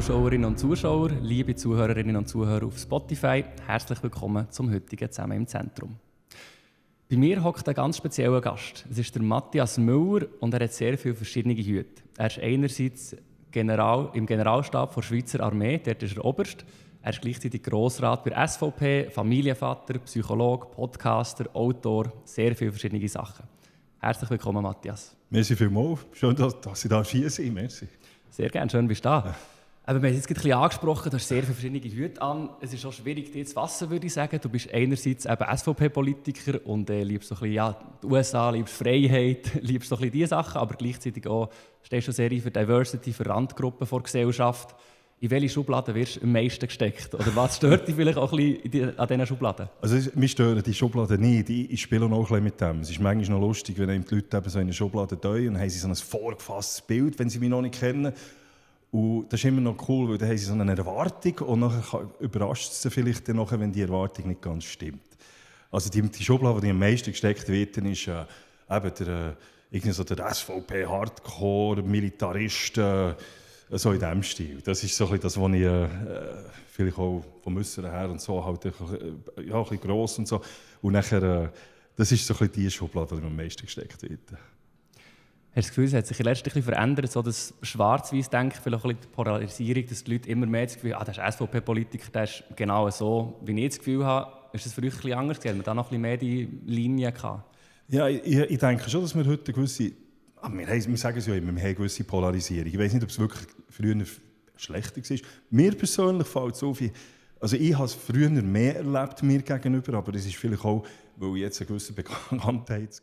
Zuschauerinnen und Zuschauer, liebe Zuhörerinnen und Zuhörer auf Spotify, herzlich willkommen zum heutigen «Zusammen im Zentrum». Bei mir hockt ein ganz spezieller Gast. Es ist der Matthias Müller und er hat sehr viele verschiedene Hüte. Er ist einerseits im Generalstab der Schweizer Armee, dort ist er Oberst. Er ist gleichzeitig Grossrat bei der SVP, Familienvater, Psychologe, Podcaster, Autor, sehr viele verschiedene Sachen. Herzlich willkommen, Matthias. Merci vielmals. Schön, dass ich hier hier sein. Merci. Sehr gerne, schön bist du da. Aber wir haben es jetzt ein bisschen angesprochen, du hast sehr viele verschiedene Hüte an. Es ist auch schwierig, dir zu fassen, würde ich sagen. Du bist einerseits eben SVP-Politiker und liebst so ein bisschen, die USA, liebst Freiheit, liebst so ein bisschen diese Sachen, aber gleichzeitig auch stehst du sehr für Diversity, für Randgruppen der Gesellschaft. In welche Schublade wirst du am meisten gesteckt? Oder was stört dich vielleicht auch ein bisschen an diesen Schubladen? Also, mich stören die Schubladen nicht. Ich spiele auch ein bisschen mit dem. Es ist manchmal noch lustig, wenn die Leute eben so in eine Schublade tun und haben sie so ein vorgefasstes Bild, wenn sie mich noch nicht kennen. Und das ist immer noch cool, weil dann haben sie so eine Erwartung und nachher überrascht es sie vielleicht dann nachher, wenn die Erwartung nicht ganz stimmt. Also die Schublade, die am meisten gesteckt wird, ist eben der SVP-Hardcore-Militarist, so in diesem Stil. Das ist so ein bisschen das, was ich vielleicht auch vom Äußeren her und so halt ein bisschen gross und so. Und nachher, das ist so ein bisschen die Schublade, die am meisten gesteckt wird. Hast du das Gefühl, es hat sich in letzter Zeit ein bisschen verändert, so das Schwarz-Weiß-Denken, vielleicht auch ein bisschen die Polarisierung, dass die Leute immer mehr das Gefühl haben, der ist SVP-Politiker, der ist genau so, wie ich das Gefühl habe. Ist das für euch ein bisschen anders gewesen? Haben wir da noch ein bisschen mehr die Linie gehabt? Ja, ich denke schon, dass wir heute eine gewisse... wir sagen es ja immer, wir haben eine gewisse Polarisierung. Ich weiß nicht, ob es wirklich früher schlechter war. Mir persönlich fällt es auf, also ich habe es früher mehr erlebt mir gegenüber, aber es ist vielleicht auch, weil ich jetzt eine gewisse Bekanntheit